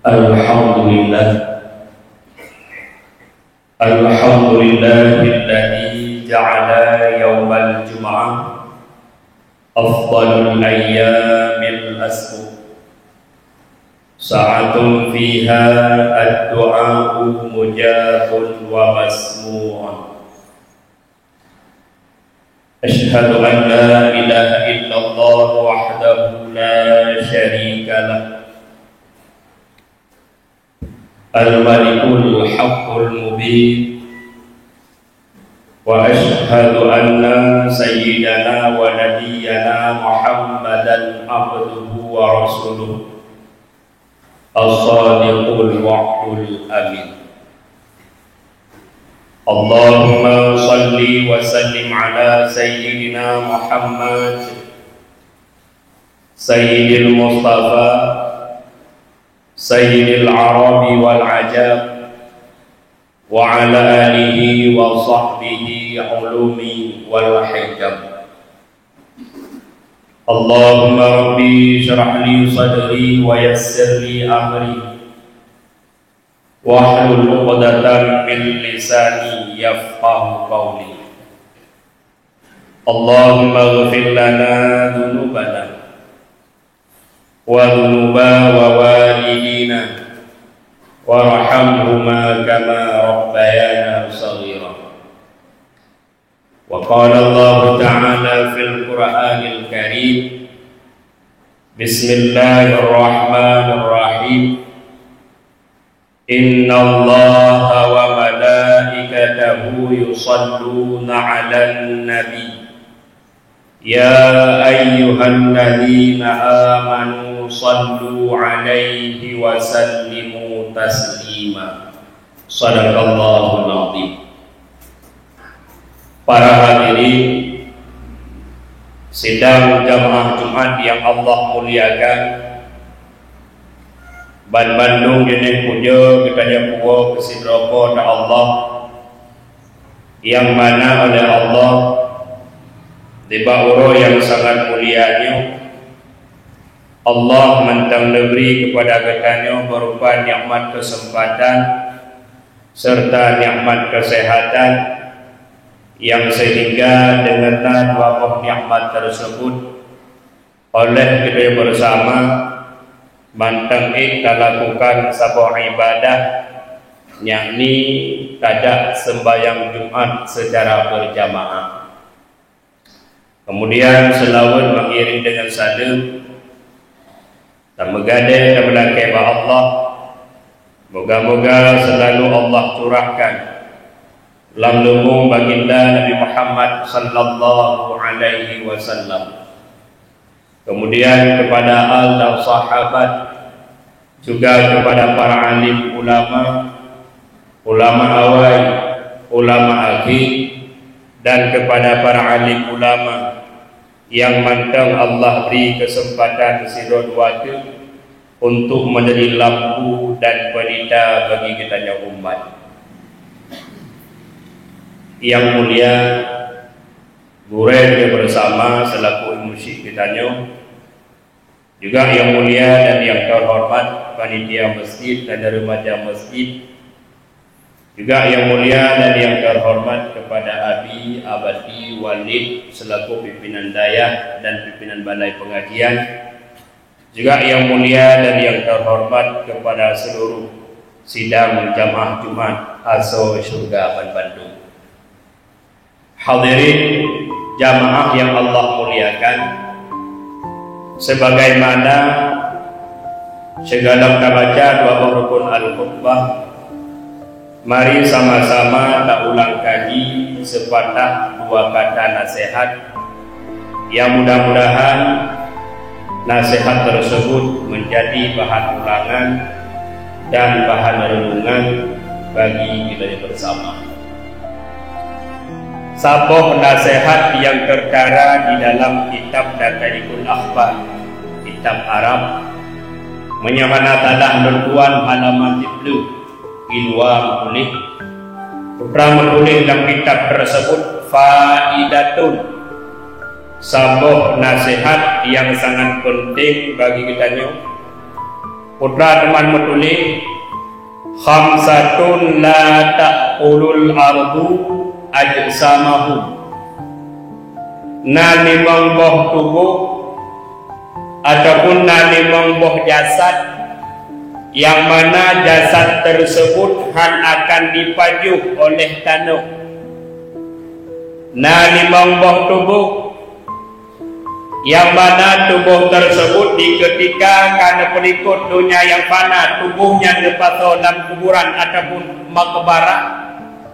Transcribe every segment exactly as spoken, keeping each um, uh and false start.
Alhamdulillah. Alhamdulillahilladzi ja'ala yaumal jum'ah afdalul ayyamil asbu. Sa'atun fiha ad-du'a'u mujabun wa masmu'un. Asyhadu an la ilaha illallah wahdahu la syarika lah. Al-Malikul Haqqul Mubin. Wa asyhadu anna sayyidana wa nabiyyana Muhammadan abduhu wa rasuluh. As-Sadiqul Wa'dul Amin. Allahumma salli wa sallim ala sayyidina Muhammad, sayyidil Mustafa, sayyidil Arabi wal Ajam, wa ala alihi wa sahbihi ulumi wal hikam. Allahumma rabbi syrah li sadri wa yassir li amri, wahlul uqdatan min lisani yafqahu qawli. Allahumma ighfir lana dzunubana wa dzunuba wa walidina warhamhuma kama rabbayana shaghira. Wa qala Allahu ta'ala fil Qur'anil Karim, Bismillahirrahmanirrahim. Innallaha wa malaikatahu yusalluna 'alan nabi. Ya ayyuhalladzina amanu sallu 'alaihi wa sallimu taslima. Shadaqallahul azim. Para hadirin sidang jamaah Jumat yang Allah muliakan, banmandum jeuneh puja geutanyoe puwoe keu sidroe Po teuh Allah, nyang mana oleh Allah, di bak uroe nyang sangat mulia nyoe, Allah mantong neubri keupada geutanyoe beurupa nikmat keuseumpatan seureuta nikmat keuseuhatan, nyang seuhingga deungon na dua boh nikmat teurseubut, oleh geutanyoe beurasama mantong ék talakukan saboh iébadah, yakni tajak seumbahyang Jumat seucara beurjamaah. Keumudian seulaweuet meuiréng deungon saleuem, tameugadée tameulakée bak Allah. Moga-moga seulalu Allah curahkan lam leumo Baginda Nabi Muhammad sallallahu alaihi wasallam, keumudian keupada al dan sahabat, juga keupada para alim ulama, ulama awai, ulama akhé, dan keupada para alim ulama nyang mantong Allah bri keuseumpatan sidroe dua teuk untuk meunjadi lampu dan peulita bagi geutanyoe umat. Nyang mulia, gurée geutanyoe beurasama seulaku mursyid geutanyoe, juga nyang mulia dan nyang teuhoreumat panitia masjid dan remaja masjid, juga nyang mulia dan nyang teuhoreumat keupada Abi, Abati, Walid seulaku pimpinan dayah dan pimpinan balai peungajian, juga nyang mulia dan nyang teuhoreumat keupada seuluruh sidang jamaah Jumat asoe syeuruga banmandum. Hadirin jamaah nyang Allah muliakan, sebagaimana sigohlom tabaca dua boh rukun al-khutbah, mari sama-sama taulang kaji seupatah dua kata naseuhat, nyang mudah-mudahan naseuhat teurseubut meunjadi bahan ulangan dan bahan reunungan bagi geutanyoe beurasama. Saboh naseuhat nyang teutara di dalam kitab Daqaiqul Akhbar, kitab Arab, meunyoe hana salah lôn tuan halaman siplôh, di luwa meutuléh. Putra meutuléh lam kitab teurseubut, faidatun, saboh naseuhat nyang sangat peunteng bagi geutanyoe, Putra teuma meutuléh, "Khamsatun la ta'kulul ardu ajsamahum." Na limong boh tuboh ataupun na limong boh jasad, nyang mana jasad tersebut han akan dipajoh oleh tanoh. Na limong boh tuboh, nyang mana tuboh tersebut di ketika ka neupeulikot donya nyang fana, tuboh nyan neupasoe lam kuburan ataupun makbarah,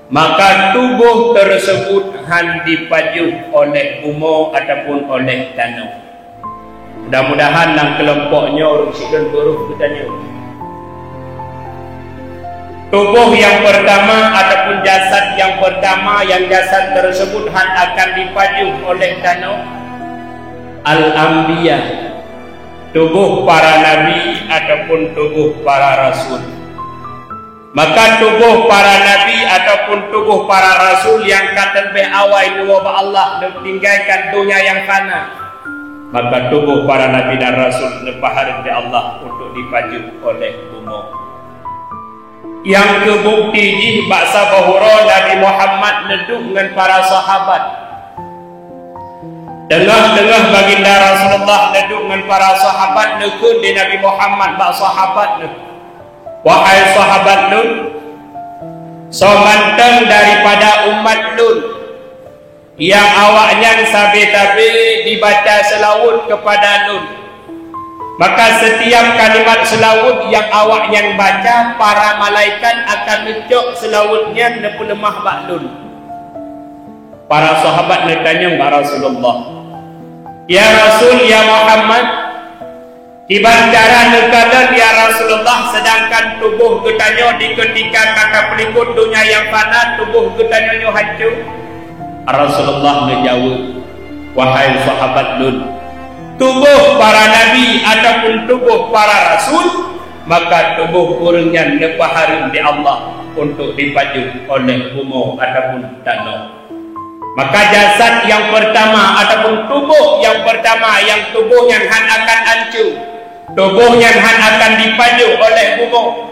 maka tuboh tersebut han dipajoh oleh bumoe ataupun oleh tanoh. Mudah-mudahan lam keulompok nyoe ureuëng sidroe beurôh geutanyoe. Tuboh nyang pertama ataupun jasad nyang pertama nyang jasad tersebut han akan dipajoh oleh tanoh, al-anbiya, tuboh para nabi ataupun tuboh para rasul. Maka tuboh para nabi ataupun tuboh para rasul nyang ka teuleubeh awai neuwoe bak Allah, neutinggalkan donya nyang fana, maka tuboh para nabi dan rasul neupeuhareuem lé Allah untuk dipajoh oleh bumoe. Nyang keu bukti jih bak saboh uroe Nabi Muhammad neuduek ngon para sahabat. Teungoh-teungoh Baginda Rasulullah neuduek ngon para sahabat, neukheun lé Nabi Muhammad bak sahabat neuh, "Wahai sahabat lôn, soe mantong daripada umat lôn nyang awaknyan sabe-sabe jibaca seulaweuet keupada lôn, maka sitiap kalimat seulaweuet nyang awaknyan baca, para malaikat akan neucok seulaweuet nyan neupeuleumah bak lôn." Para sahabat neutanyong bak Rasulullah, "Ya Rasul, ya Muhammad, kiban cara neukalon, ya Rasulullah, seudangkan tuboh geutanyoe di keutika ka tapeulikot donya nyang fana, tuboh geutanyoe nyoe hanco?" Rasulullah neujaweueb, "Wahai sahabat lôn, tuboh para nabi ataupun tuboh para rasul, maka tuboh ureuëng nyan neupeuhareuem lé Allah untuk dipajoh oleh bumoe ataupun tanoh." Maka jasad nyang pertama ataupun tuboh nyang pertama nyang tuboh nyan han akan anco, tuboh nyan han akan dipajoh oleh bumoe,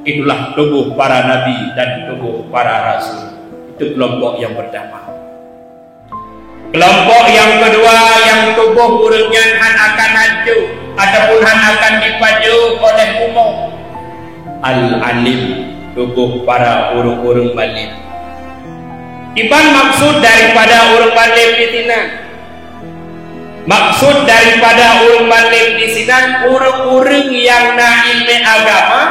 itulah tuboh para nabi dan tuboh para rasul. Itu kelompok nyang pertama. Kelompok nyang keudua nyang tuboh ureuëng nyan han akan anco ataupun han akan dipajoh oleh bumoe, al-alim, tuboh para ureuëng-ureuëng malem. Kiban maksud daripada ureuëng malem di sinan? Maksud daripada ureuëng malem di sinan, ureuëng-ureuëng nyang na iéleumé agama,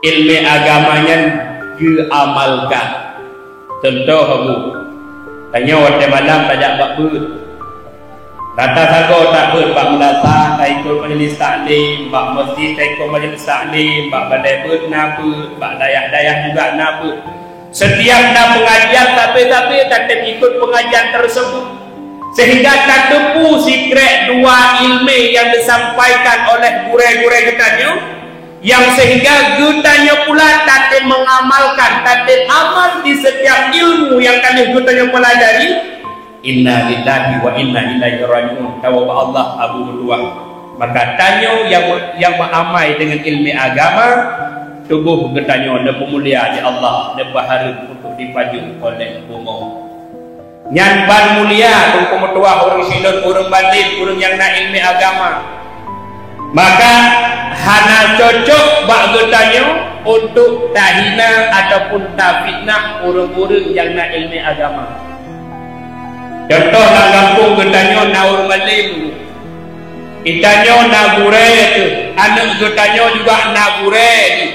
iéleumé agama nyan geuamalkan. Contoh, Abu, tanyoe watée malam tajak bak beuet. Rata sagoe tabeuet bak meunasah, taikot majelis taklim, bak meuseujid taikot majelis taklim, bak balée beuet na beuet, bak dayah-dayah juga na beuet. Setiap na pengajian, sabe-sabe tatém ikot pengajian tersebut, sehingga tateupeue sikrek dua iéleumé nyang disampaikan oleh gurée-gurée geutanyoe, nyang sehingga geutanyoe pula tatém mengamalkan, tatém amal di setiap ilmu nyang ka lheueh geutanyoe pelajari. Inna lillahi wa inna ilaihi raji'un. Tawoe bak Allah, Abu meutuah. Maka tanyoe nyang, nyang meuamai deungon iéleumé agama, tuboh geutanyoe neupeumulia lé Allah, neupeuhareuem untuk dipajoh oleh bumoe. Nyan ban mulia, Teungku meutuah, ureuëng sidroe, ureuëng bandét, ureuëng nyang na iéleumé agama. Maka hana cocok bak geutanyoe untuk tahina ataupun tafitnah ureuëng-ureuëng nyang na iéleumé agama. Contoh, lam gampông geutanyoe na ureuëng malem, geutanyoe na gurée teuh, aneuëk geutanyoe juga na gurée jih.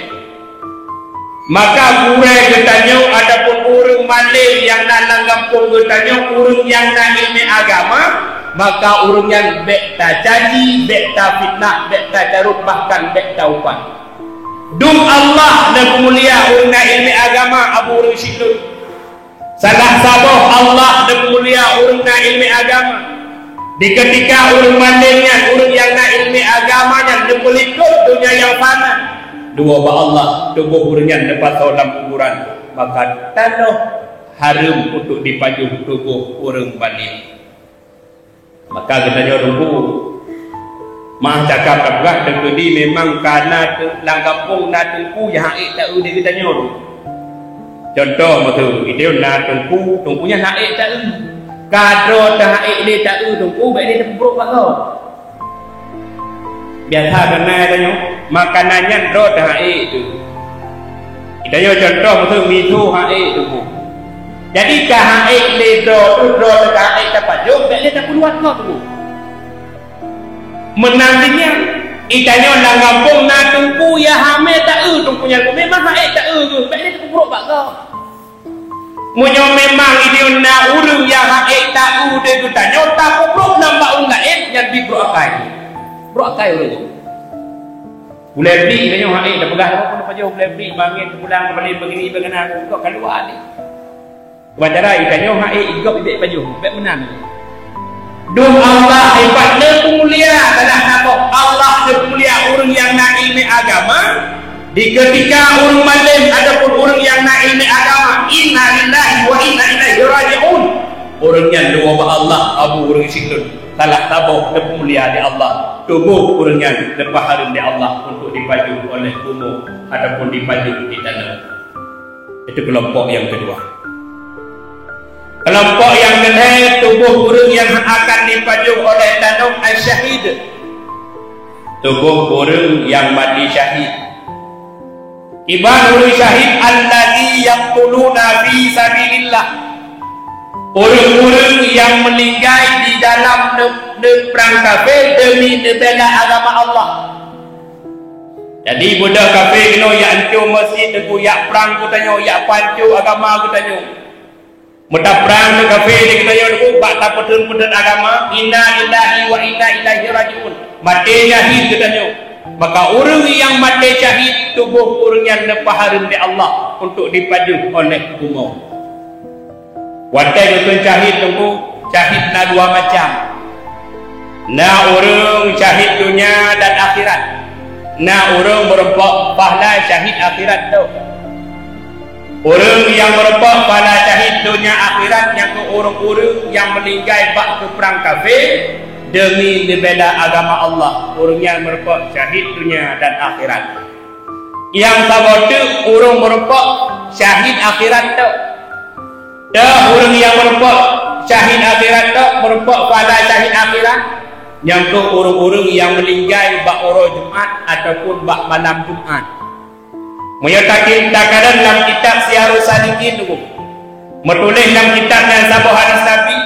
Maka gurée geutanyoe ataupun ureuëng malem nyang na lam gampông geutanyoe, ureuëng nyang na iéleumé agama, maka ureuëng nyan bék tacaci, bék tafitnah, bék tacarôt, bahkan bék taupat. Dum Allah neupeumulia ureuëng na iéleumé agama, Abu, ureuëng sidroe. Salah saboh Allah neupeumulia ureuëng na iéleumé agama. Di keutika ureuëng malem nyan, ureuëng nyang na iéleumé agama nyan neupeulikot donya nyang fana, dua bak Allah, tuboh ureuëng nyan neupasoe lam kuburan, maka tanoh hareuem untuk dipajoh tuboh ureuëng malem. Maka geutanyoe Teungku, Meu'ah cakap tapeugah, teukeudi memang ka na te-, lam gampông na teungku nyang han ék taeu di geutanyoe. Cuntoh meusu, geutanyoe na teungku, teungku nyan han ék taeu. Ka droe teuh han ék lé taeu teungku, bèk lé tapeubrok bak gob. Biasa keunan tanyoe, makanan nyan droe teuh han ék teuh. Geutanyoe cuntoh meusu, miseue han ék teungku. Jadi ka han ék lé droe teuh, droe teuh han ék tapajoh, bèk lé tapeuluat gob teungku. Meunan cit nyan, geutanyoe lam gampông na teungku nyang han ék taeu, teungku nyan memang han ék taeu geuh, bèk lé tapeubrok bak gob. Meunyoe memang geutanyoe na ureueng nyang han ék taeu di geutanyoe, tapeubrok lam bak ureueng laén, nyan pih brok akai. Brok akai ureueng nyan. Gulèe blik geutanyoe han ék tapeugah, "Apa pun pajoh gulèe blik, bangai teupulang keumalém, begini, begana, kok kaluwa ni." Bak cara geutanyoe han ék gob bèk pajoh, bèk meunan. Dum Allah hebat, neupeumulia, salah saboh Allah neupeumulia ureueng nyang na ileumèe agama, di keutika ureueng malém ataupun ureueng nyang na ileumèe agama, inna lillahi wa inna ilaihi raji'un. Ureueng nyan neuwoe bak Allah, abu ureueng siklon, salah saboh neupeumulia di Allah. Tuboh ureueng nyan leupah hareuem di Allah untuk dipajoh oleh bumoe ataupun dipajoh di tanoh. Itu kelompok yang kedua. Kelompok yang keuhai, tuboh ureueng nyang akan dipajoh oleh tanoh, asyahid. Tuboh ureueng nyang maté syahid. Iban ureueng syahid, allazi yaqtuluna fi sabilillah. Ureueng-ureueng nyang meuninggai di dalam neu-, neu-, prang kafé demi neubela agama Allah. Jadi, beudôh kafé keunoe jak anco meuseujid, teungku, jak prang geutanyoe, jak panco agama geutanyoe. Meutaprang ngon kafé di geutanyoe, teungku, bak tapeutheun-peutheun agama, inna lillahi wa inna ilaihi raji'un. Maté syahid geutanyoe. Maka ureueng nyang maté syahid, tuboh ureueng nyan leupah hareuem lé Allah untuk dipajoh oleh bumoe. Watèe geukheun syahid, teungku, syahid na dua macam. Na ureueng syahid donya dan akhirat. Na ureueng meurumpok pahala syahid akhirat tôh. Ureueng nyang meurumpok pahala syahid donya akhirat nyan keuh ureueng-ureueng nyang meuninggai bak keuprang kafé demi neubela agama Allah. Ureueng nyan meurumpok syahid donya dan akhirat. Nyang saboh teuk ureueng meurumpok syahid akhirat tôh. Tôh ureueng nyang meurumpok syahid akhirat tôh, meurumpok pahala syahid akhirat, nyan keuh ureueng-ureueng nyang meuninggai bak uroe Jumat ataupun bak malam Jumat. Meunyoe takin-, takalon lam kitab Siyarus Salikin, meutuléh lam kitab nyan saboh hadis Nabi,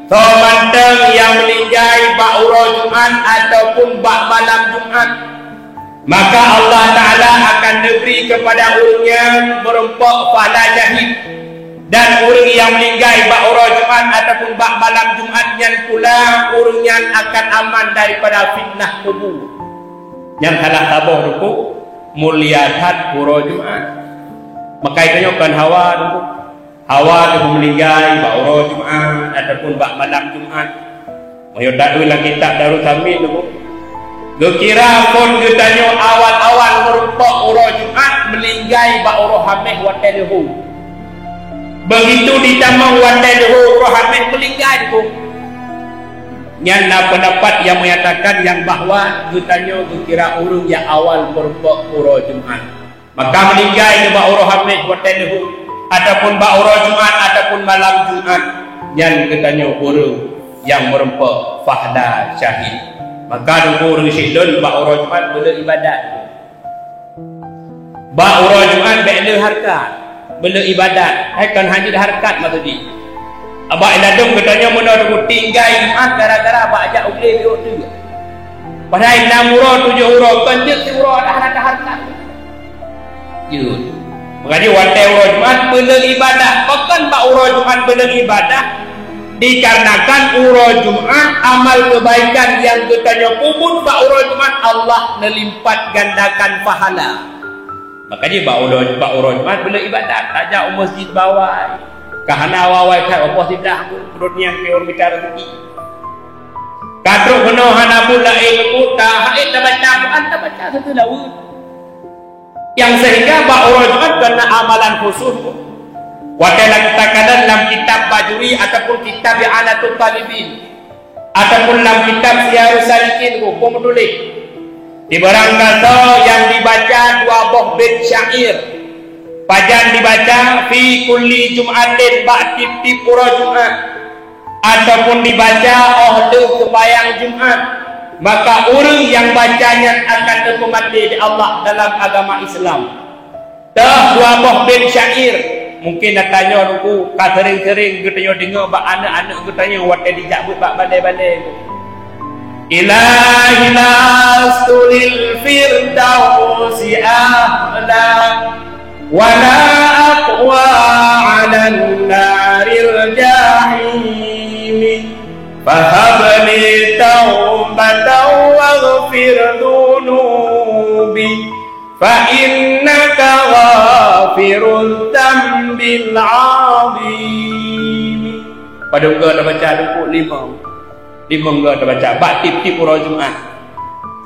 soe mantong nyang meuninggai bak uroe Jumat ataupun bak malam Jumat, maka Allah Ta'ala akan neubri keupada ureueng nyan meurumpok pahala syahid. Dan ureueng nyang meuninggai bak uroe Jumat ataupun bak malam Jumat nyan pula, ureueng nyan akan aman daripada fitnah kubu. Nyan salah saboh rukuk mulia that uroe Jumat. Maka geutanyoe kon hawa rukuk. Hawa teungku meuninggai bak uroe Jumat ataupun bak malam Jumat. Meunyoe taeu lam kitab Darussamin teungku, geukira phôn geutanyoe awai-awai meurumpok uroe Jumat meuninggai bak uroe Hamèh watèe leuhô. Beugitu jitamong watèe leuhô uroe Hamèh meuninggai teungku. Nyan na peundapat nyang menyatakan nyang bahwa geutanyoe geukira ureueng nyang awai meurumpok uroe Jumat. Maka meuninggai nibak uroe Hamèh watèe leuhô, ataupun bak uroe Jumat, ataupun malam Jumat, nyan geutanyoe ureueng nyang meurumpok pahala syahid. Maka teungku ureueng siklon bak uroe Jumat beuleuh ibadat. Bak uroe Jumat bèk le hareukat, beuleuh ibadat. Hai kon hana jeuet hareukat maksud jih. Bak iladôm geutanyoe meunoe teungku tinggai Jumat gara-gara bak jak u glé biôh teuk. Padahai nam uroe tujoh uroe kon jeuet siuroe dah hana tahareukat. Jeuet. Makajih watèe uroe Jumat beuleuh ibadat. Pakon bak uroe Jumat beuleuh ibadat? Dikarenakan uroe Jumat amal keubaikan nyang geutanyoe peubuet bak uroe Jumat Allah neulipat gandakan pahala. Makajih bak uroe, bak uroe Jumat beuleuh ibadat, tajak u meuseujid bak awai. Ka hana awai-awai that, poh siblah peuet nyan pih ureueng mita raseuki. Ka trok keunoe hana buet laén pun, ka han ék tabaca Quran, tabaca satu lawan. Nyang sehingga bak uroe Jumat keunan amalan khusus. Watèe na takalon lam kitab Bajuri ataupun kitab I'anatut Talibin. Ataupun lam kitab Siyarus Salikin, ku pun meutuléh, di barang gasoe nyang dibaca dua boh bait syair, pajan dibaca fi kulli jum'atin, bak tieb-tieb uroe Jumat, ataupun dibaca óh lheueh seumayang Jumat, maka ureuëng nyang baca nyan akan teupeumaté di Allah dalam agama Islam. Teuh dua boh bait syair. Mungkin na tanyoe Teungku ka seuréng-seuréng geutanyoe deungoe bak aneuëk-aneuëk geutanyoe watée jijak beuet bak balée-balée. Ilahi lastu lil firdausi ahla, wa la aqwa ala naril jahimi. Fahab li taubatan waghfir dunubi. Fa innaka ghafirudz dzambil 'adzim. Padum goe tabaca Teungku? Limong. Limong goe tabaca bak tieb-tieb uroe Jumat.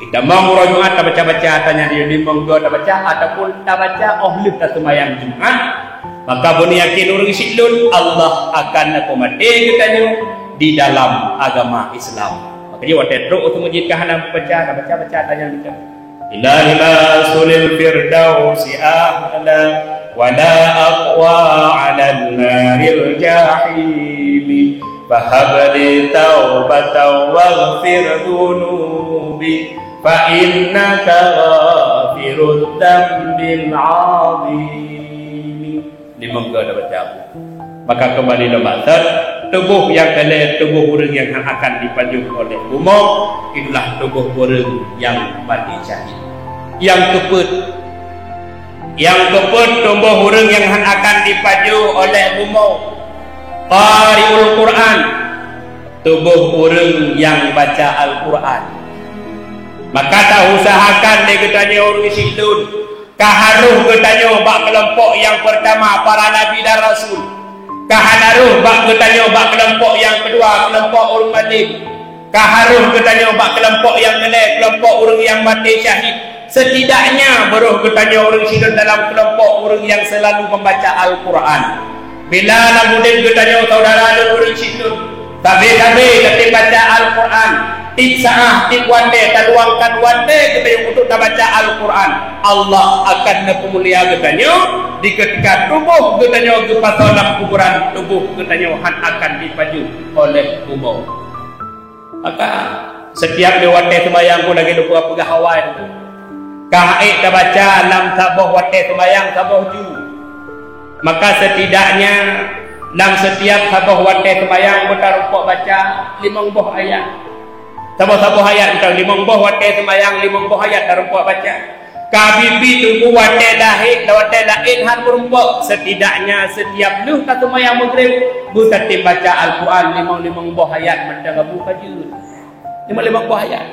Kita mong uroe Jumat tabaca-baca, tanya dia limong goe tabaca ataupun tabaca óh lheueh taseumayang Jumat. Maka beuna yakin ureuëng siklon, Allah akan neupeumaté geutanyoe di dalam agama Islam. Makanya watée trok u masjid ka hana baca, tabaca-baca, tanya dia. Ilahi lastu lil firdausi ahla, wa la aqwa ala naril jahimi. Fahab li taubatan waghfir dunubi, fa innaka ghafirudz dzambil 'adzimi. Limong goe tabaca. Maka keumbali lom bak thon, tuboh nyang keu lhée, tuboh ureuëng nyang akan jipajoh oleh bumoe, itulah tuboh ureuëng nyang maté syahid. Nyang keupeuet, nyang keupeuet tuboh ureuëng nyang akan jipajoh oleh bumoe, qari'ul Qur'an, tuboh ureuëng nyang baca Al-Qur'an. Maka tausahakan lé geutanyoe ureuëng siklon, ka harôh geutanyoe bak keulompok nyang peurtama para nabi dan rasul, ka hana rôh bak geutanyoe bak keulompok nyang keudua, keulompok ureuëng malém, ka harôh geutanyoe bak keulompok nyang keu lhée, keulompok ureuëng nyang maté syahid. Setidaknya beurôh geutanyoe ureuëng siklon dalam keulompok ureuëng nyang seulalu membaca Al-Qur'an. Bila lam udeb geutanyoe syedara lôn ureuëng siklon, sabe-sabe tatem baca Al-Qur'an, tieb saát, tieb watée taluangkan watée geutanyoe untuk tabaca Al-Qur'an, Allah akan neupeumulia geutanyoe di keutika tuboh geutanyoe geupasoe lam kuburan, tuboh geutanyoe hán akan jipajoh oleh bumoe. Maka, setiap lé watée seumayang pun lagée lupa peugah awai tu. Ka ék tabaca lam saboh watée seumayang saboh ju. Maka setidaknya lam setiap saboh watée seumayang beutarumpok baca limong boh ayat. Saboh-saboh ayat, misal limong boh watée seumayang, limong boh ayat tarumpok baca. Ka biet-biet Teungku watée lahé, watée laén hán meurumpok, setidaknya setiap lheueh ka seumayang Maghrib, beutatem baca Al-Qur'an limong-limong boh ayat mantong abu ka jeuet. Limong-limong boh ayat.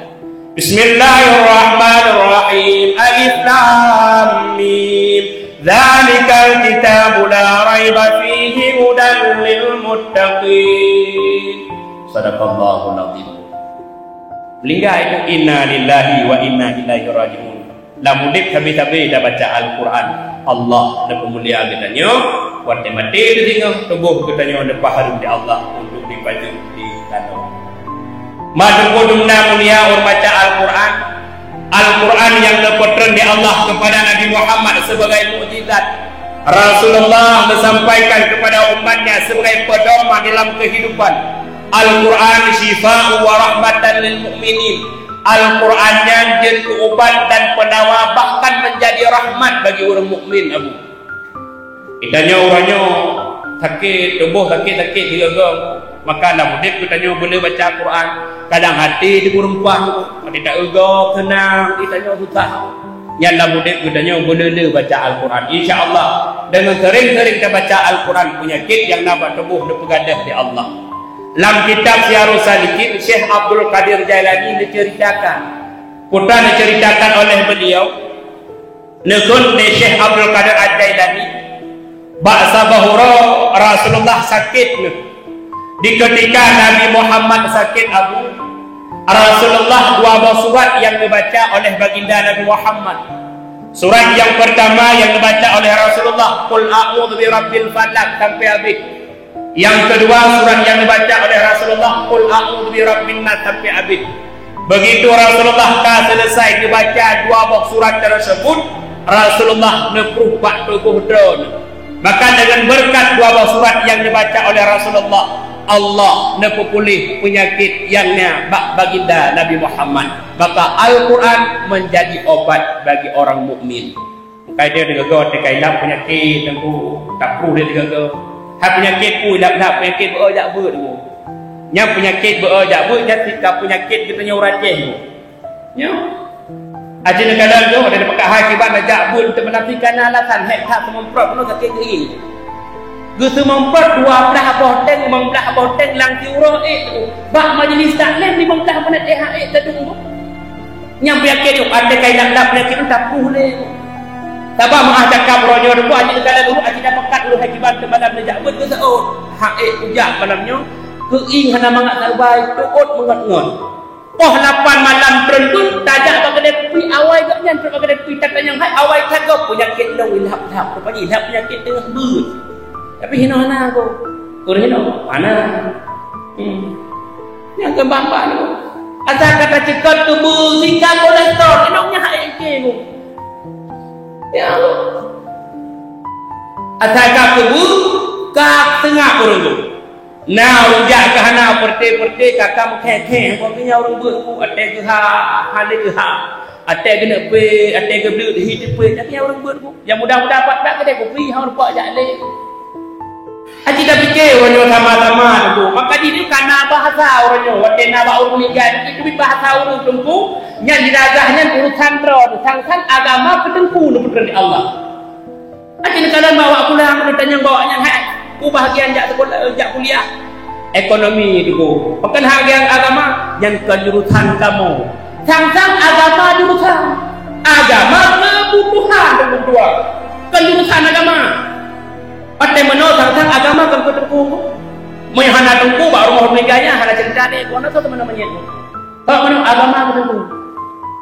Bismillahirrahmanirrahim. Alif Lam Mim. Dzalikal kitabu la raiba fihi hudan lil muttaqin. Sadaqallahul azim. Meuninggai itu, inna lillahi wa inna ilaihi raji'un. Lam udeb sabe-sabe tabaca Al-Qur'an, Allah neupeumulia geutanyoe, watée maté teuh singoh, tuboh geutanyoe neupahareuem di Allah untuk jipajoh di tanoh. Meutumpôh dumna mulia ureuëng baca Al-Qur'an, Al-Qur'an nyang geupeutreun di Allah kepada Nabi Muhammad sebagai mukjizat. Rasulullah geusampaikan kepada umatnya sebagai pedoman dalam kehidupan. Al-Qur'an syifa'u wa rahmatan lil mu'minin. Al-Qur'an nyan jeuet keu ubat dan peunawa, bahkan menjadi rahmat bagi ureuëng mukmin, Abu. Geutanyoe uroe nyoe sakét, tuboh sakét-sakét sigoe-goe, maka lam udeb geutanyoe beuleu baca Al-Qur'an. Kadang até teupeureumpah, até ta-eu gob seunang, geutanyoe susah. Nyan lam udeb geutanyoe beuleu-leu baca Al-Qur'an. Insya Allah, deungon seuréng-seuréng tabaca Al-Qur'an, peunyakét nyang na bak tuboh neupeugadôh lé Allah. Lam kitab Siyarus Salikin, Syekh Abdul Qadir Jailani neuceuritakan. Peue neuceuritakan oleh beliau, neukheun lé Syekh Abdul Qadir Al-Jailani, bak saboh uroe Rasulullah sakét nyoe. Di keutika Nabi Muhammad sakét, Abu, Rasulullah dua boh surat nyang geubaca oleh Baginda Nabi Muhammad. Surat nyang peurtama nyang geubaca oleh Rasulullah, Qul a'udzu birabbil falaq, sampai habéh. Yang kedua, surat yang dibaca oleh Rasulullah, "Qul a'udzu birabbin nas," sampai habis. Begitu Rasulullah ka selesai dibaca dua boh surat tersebut, Rasulullah neupruh bak tuboh droe. Maka dengan berkat dua boh surat yang dibaca oleh Rasulullah, Allah neupeupuléh penyakit yang na bak baginda Nabi Muhammad. Maka Al-Quran menjadi obat bagi orang mukmin. Bukai dia digaga, teuka ilap penyakit, Teungku, tapruh dia digaga. Hai penyakit ku ilap-ilap, penyakit beu jak beuet ku. Nyang penyakit beu jak beuet, nyan tika penyakit geutanyoe urajih ku. Nyo. Aji neukalon tu, ada dipeugah hai kiban jak beuet untuk menafikan alasan, hek that seumeuprot penuh sakit geuing. Geuseumeuprot dua blah boh teng, limong blah boh teng lam siuroe ék tu. Bak majlis taklim limong blah meuneuk éh ék teuduek. Nyang penyakit nyoe, até kai lap-lap penyakit nyoe tapruh lé. Saba meuah cakap uroe nyoe deungoe aji neukalon ureuëng aji dapekat ureuëng hai kiban teumalam neujak beuet geuseuôt. Hak ék kujak malam nyoe, keuieng hana mangat sabai, teuôt meungot-ngot. Poh lapan malam treun beuet, tajak bak keudè kupi, awai gobnyan trok bak keudè kupi, tatanyong hai awai that gob penyakit lôn ilap-lap, rupajih ilap penyakit teungoh beuet. Tapi hinoe hana gob. Ureuëng hinoe hana. Hmm. Nyang keu bak-bak nyoe. Asai ka tacikot tuboh sehingga kolesterol, inong nyan hai iké nyoe. Ya Allah. Asai ka tuboh ka seungap ureuëng tu. Na ureuëng jak keu hana peureté-peureté ka ka meukhé-khé, hana ureuëng beuet ku, até geuha, hana geuha. Até geuneuk pé, até geubleuet hi teupé, tapi ureuëng beuet ku. Nyang muda-muda pat bak keudè kupi, hana rupa jak lé. Aci tapike uroe nyoe sama-sama tu. Maka di dieu kana bahasa uroe nyoe, watèe na bak ureuëng meuninggai, itu bahasa ureuëng teungku, nyan jenazah nyan urusan droe, sang-sang agama keu teungku neupeutrön di Allah. Aci neukalon bawa pulang, neutanyong bawa nyan, hai, ku bahagian jak sekolah, jak kuliah. Ekonomi tu. Bukan bahagian agama, nyan kon jurusan kamoe. Sang-sang agama jurusan. Agama kebutuhan, kebutuhan. Kon jurusan agama. Watèe meunoe sang-sang agama kon keu teungku. Meunyoe hana teungku, bak rumoh meuninggai nyan hana cerita deh, keu hana soe teuma na meunyét. Bak meunoe agama keu teungku.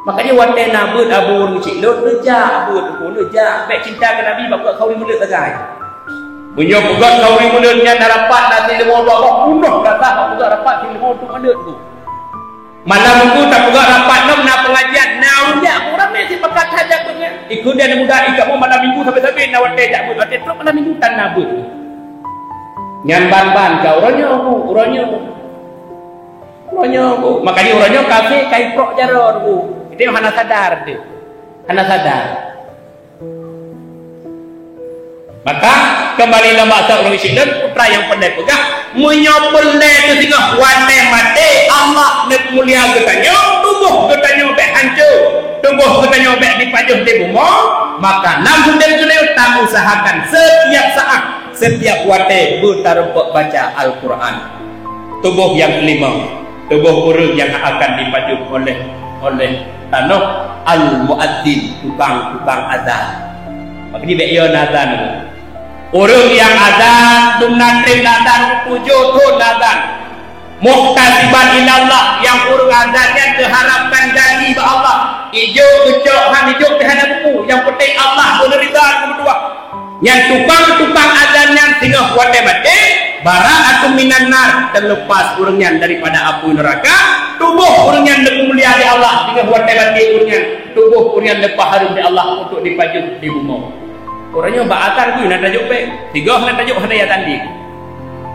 Makajih watèe na beuet abu ureuëng cit lôn, neujak beuet teungku, neujak. Bèk cinta keu Nabi, bak buet khauri meuleuet sagai. Meunyoe peugöt khauri meuleuet nyan na rapat, na sileumô dua boh, bunoh gata bak peugöt rapat sileumô untuk meuleuet teungku. Malam minggu tapeugah rapat lom na pengajian, na ureuëng jak, ureuëng ramé sipakat hajat beungoh. Ikeu dia muda, ikeu malam minggu sabe-sabe na watèe jak beuet, watèe trok malam minggu tan na beuet. Nyan ban-ban ka uroe nyoe bu, uroe nyoe bu. Uroe nyoe bu. Makajih uroe nyoe kafé ka iprok jaroe bu. Itu hana sadar tu. Hana sadar. Maka, keumbali lom bak ureuëng Islam, peue nyang peureulèe peugah, meunyoe peureulèe teuh singoh watèe maté, Allah neumulia geutanyoe, tuboh geutanyoe bèk hanco, tuboh geutanyoe bèk dipajoh di bumoe, maka lam udép geutanyoe tausahakan setiap saat, setiap watèe beutarumpok baca Al-Quran. Tuboh nyang keulima, tuboh ureuëng nyang akan dipajoh oleh, oleh tanoh al-muadzin, tukang-tukang azan. Makajih bèk yo na azan. Ureuëng nyang azan, dum na trép na azan, tujoh thon na azan. Muhtasiban ilallah, nyang ureuëng azan nyan geuharapkan janji bak Allah. Ijok geucok han ijok teuhadap buku, nyang penting Allah geuneurida geumeudua. Nyan tukang-tukang azan nyan singoh watèe maté, bara'atun minan nar, teulepas ureuëng nyan daripada apui neuraka, tuboh ureuëng nyan neupeumulia lé Allah, singoh watèe maté ureuëng nyan, tuboh ureuëng nyan leupah hareuem lé Allah untuk dipajoh di bumoe. Uroe nyoe bak azan bui na tajok péng, sigoe na tajok hana ya tandi.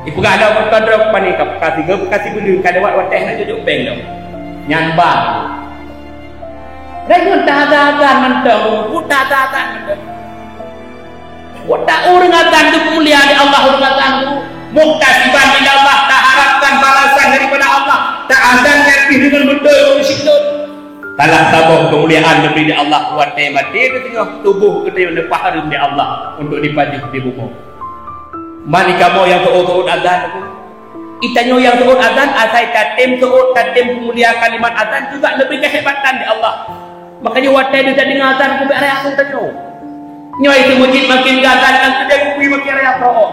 Ipeugah lom meukodroe pani ka, ka sigoe ka sibeuleu ka lewat watèe na tajok péng lom. Nyan ba. Rayeuk taza-azan mantong, bu taza-azan mantong. Wata ureuëng azan tu mulia di Allah ureuëng azan tu. Muhtasiban ila Allah, taharapkan balasan daripada Allah. Taazan nyan pih deungon beutôi ureuëng syedon. Salah saboh keumuliaan neubri di Allah watèe maté teuh singoh tuboh geutanyoe leupah hareuem di Allah untuk dipajoh di bumoe. Mani kamoe nyang seuôt-seuôt azan tu. Geutanyoe nyang seuôt azan asai tatem seuôt, tatem peumulia kalimat azan juga leubeh keuhebatan di Allah. Makajih watèe deuh tadeungoe azan keubiet raya asu tanyoe. Nyoe itu meucit makin gazan dan keudè kupi makin raya pro.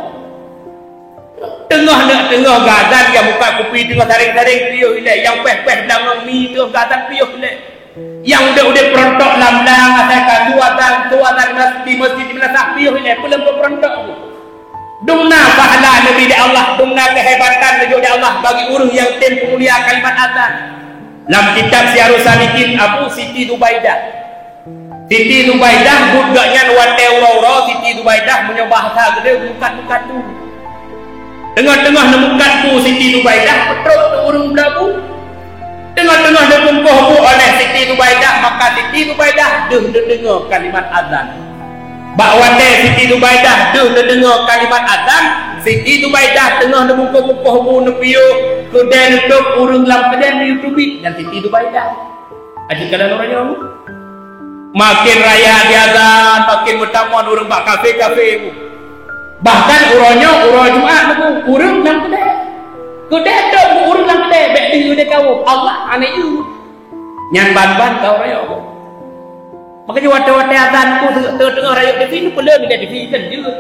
Teungoh neuk teungoh gazan nyang buka kupi teungoh sareng-sareng piôh ilèe, nyang péh-péh beulangong mi teungoh gazan piôh ilèe. Nyang udép-udép peurontok lam blang asai ka tuatan, tuatan di masjid, di meunasah piôh ilèe, peuleueng peurontok. Dumna pahala neubri lé Allah, dumna keuhebatan neujok lé Allah bagi ureuëng nyang tem peumulia kalimat azan. Lam kitab Siyarus Salikin, Abu Siti Zubaidah. Siti Zubaidah, buet geuh nyan watée uroe-uroe Siti Zubaidah meunyoe bahasa geude meukat-meukat bu. Teungoh-teungoh neumeukat bu Siti Zubaidah, peutrok keu ureuëng beuleubeh. Teungoh-teungoh neubungkoh bu oleh Siti Zubaidah, maka Siti Zubaidah deuh neudeungoe kalimat azan. Bak watée Siti Zubaidah deuh neudeungoe kalimat azan, Siti Zubaidah teungoh neubungkoh-bungkoh bu neupiôh keudée neutôb ureuëng lam keudée neuyue teubiet dan Siti Zubaidah. Aji kala uroe nyoe, makin raya di azan, makin meutamon ureuëng bak kafe-kafe bu. Bahkan uroe nyoe, uroe Jumat bu, ureuëng lam keudée. Keudée tôb bu ureuëng lam keudée, bék deuh dikawöm, Allah aneuk yue. Nyan ban-ban ka uroe nyoe bu. Makanya watée-watée azan bu, teungoh-teungoh rayeuk TV, neupeuleueng di TV kan jeuet.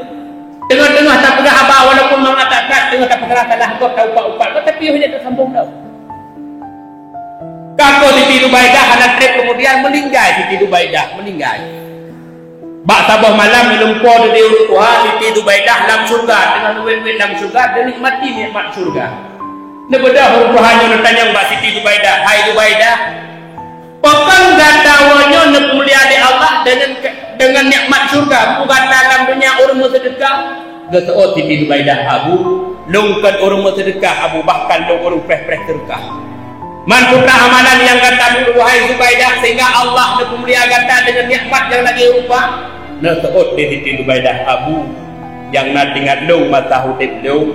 Teungoh-teungoh tapeugah haba walaupun mangat that-that, teungoh tapeugah salah gob, taupat-upat, tapi hana teusambong dah. Ka keuh Siti Zubaidah hana treb, kemudian meuninggai Siti Zubaidah, meuninggai. Bak saboh malam neulumpoe di ureuëng tuha Siti Zubaidah lam syeuruga, teungoh neuwét-wét lam syeuruga, neunikmati nikmat syeuruga. Neubeudôh ureuëng tuha nyoe neutanyong bak Siti Zubaidah, "Hai Zubaidah, pakon gata uroe nyoe neupeumulia lé Allah deungon, deungon nikmat syeuruga? Peue gata lam donya ureuëng meuseudeukah?" Geuseuôt Siti Zubaidah, "Abu, lôn kon ureuëng meuseudeukah, Abu, bahkan lôn ureuëng preh-preh seudeukah. Man peue teuma amalan nyang gata buet, wahai Zubaidah, sehingga Allah neupeumulia gata deungon nikmat nyang lagée rupa?" Neuseuôt lé Siti Zubaidah, "Abu, nyang na teuingat lôn masa udeb lôn,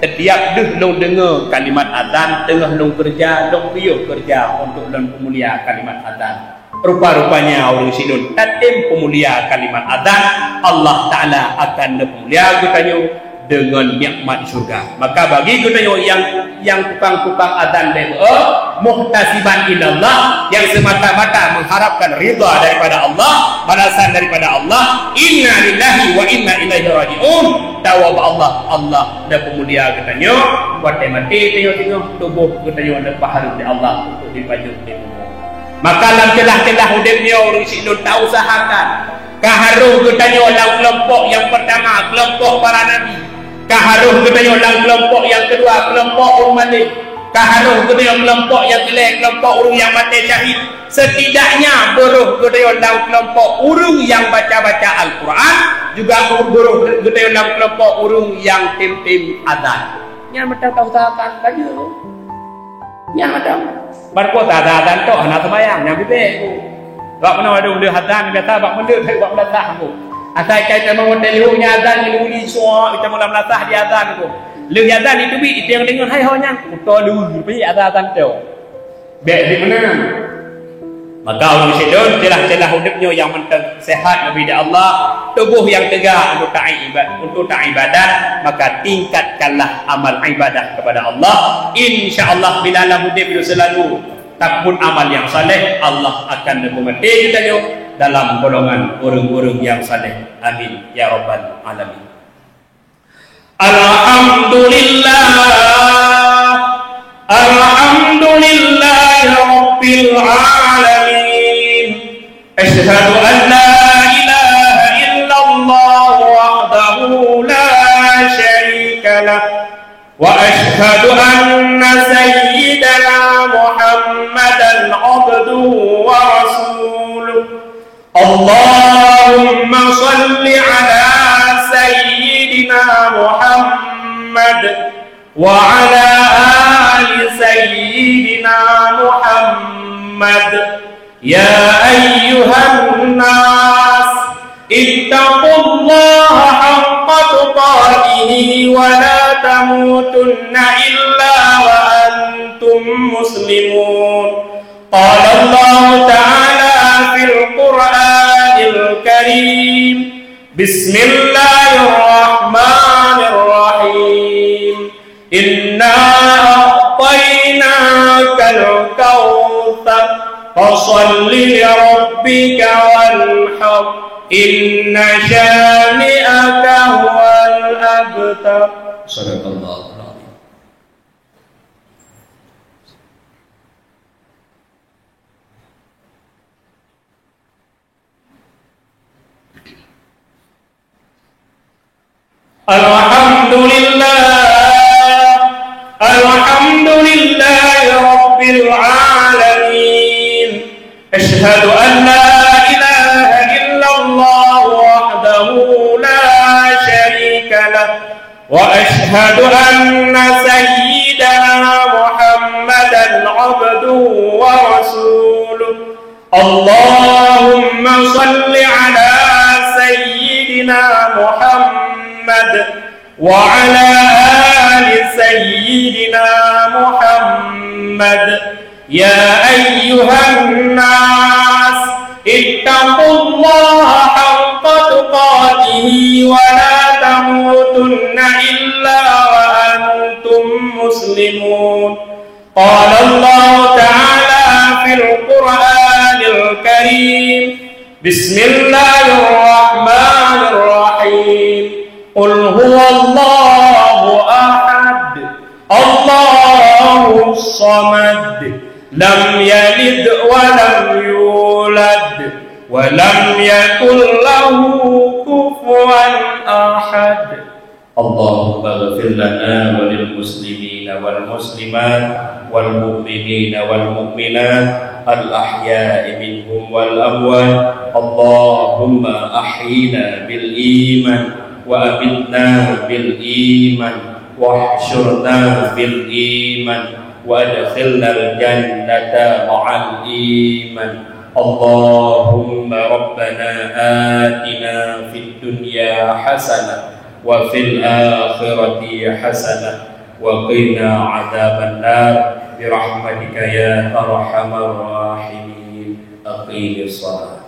setiap deuh lôn deungoe kalimat azan, teungoh lôn keureuja, lôn piôh keureuja untuk lôn peumulia kalimat azan. Rupa-rupanya ureuëng sidroe tatem peumulia kalimat azan, Allah Ta'ala akan neupeumulia geutanyoe deungon nikmat syeuruga. Maka bagi geutanyoe nyang, nyang tukang-tukang azan beuh, muhtasiban ilallah, nyang semata-mata mengharapkan ridha daripada Allah, balasan daripada Allah, inna lillahi wa inna ilaihi raji'un. Tawoe bak Allah, Allah neupeumulia geutanyoe, watée maté tanyoe singoh, tuboh geutanyoe neupahareuem lé Allah untuk dipajoh lé kubu. Maka lam ceulah-ceulah udeb nyoe ureuëng sidroe tausahakan, ka harôh geutanyoe lam keulompok nyang peurtama, keulompok para nabi. Ka harôh geutanyoe lam keulompok nyang keudua, keulompok ureuëng malém. Ka harôh geutanyoe keulompok nyang keulhée, keulompok ureuëng nyang maté syahid. Setidaknya beurôh geutanyoe lam keulompok ureuëng nyang baca-baca Al-Quran, juga beurôh geutanyoe lam keulompok ureuëng nyang tem-tem azan. Nyan meuteumé tausahakan laju. Nyan macam. Ban kuasa azan tok hana seumayang, nyan bibée ku. Bak meunoe adu lheueh azan biasa bak meuleuet hai bak meulasah ku. Asai kai tamong watée lheueh nyan azan nyan uli suara kita mula meulasah di azan ku. Lheueh azan itu bi itu nyang deungon hai ho nyan ku to lheueh pi azan azan tok. Bék di meunan. Maka ureuëng sidroe ceulah-ceulah udeb nyoe nyang mantong sehat neubri lé Allah, tuboh nyang teuga untuk taat iba-, untuk taat ibadat, maka tingkatkanlah amal ibadah kepada Allah. Insya Allah bila lam udeb nyoe selalu tapeubuet amal nyang saleh, Allah akan neupeumaté geutanyoe dalam golongan ureuëng-ureuëng nyang saleh. Amin ya rabbal alamin. Alhamdulillah. Alhamdulillahi rabbil alamin. Asyhadu an la ilaha illallah wahdahu la syarika lah. Wa asyhadu anna sayyidana Muhammadan abduhu wa rasuluh. Allahumma shalli ala sayyidina Muhammad wa ala ali sayyidina Muhammad. Ya ayyuhan nas, ittaqullaha haqqa tuqatih wa la tamutunna illa wa antum muslimun. Qala Allahu ta'ala fil Qur'anil Karim, bismillahirrahmanirrahim. Inna a'tainakal kautsar, fashalli li rabbika wanhar, inna syani'aka huwal abtar. Sadaqallahul azim. الحمد لله، الحمد لله رب العالمين. أشهد أن لا إله إلا الله وحده لا شريك له، وأشهد أن سيدنا محمدا عبده ورسوله. اللهم صل على سيدنا محمد وعلى آل سيدنا محمد. يا أيها الناس، اتقوا الله حق تقاته ولا تموتن إلا وأنتم مسلمون. قال الله تعالى في القرآن الكريم: بسم الله الرحمن الرحيم. قل هو الله أحد، الله الصمد، لم يلد ولم يولد، ولم يكن له كفوا أحد. اللهم اغفر لنا وللمسلمين والمسلمات والمؤمنين والمؤمنات الأحياء منهم والأموات. اللهم أحينا بالإيمان وأمتنا بالإيمان واحشرنا بالإيمان وأدخلنا الجنة مع الإيمان. اللهم ربنا آتنا في الدنيا حسنة وفي الآخرة حسنة وقنا عذاب النار برحمتك يا أرحم الراحمين. أقيم الصلاة.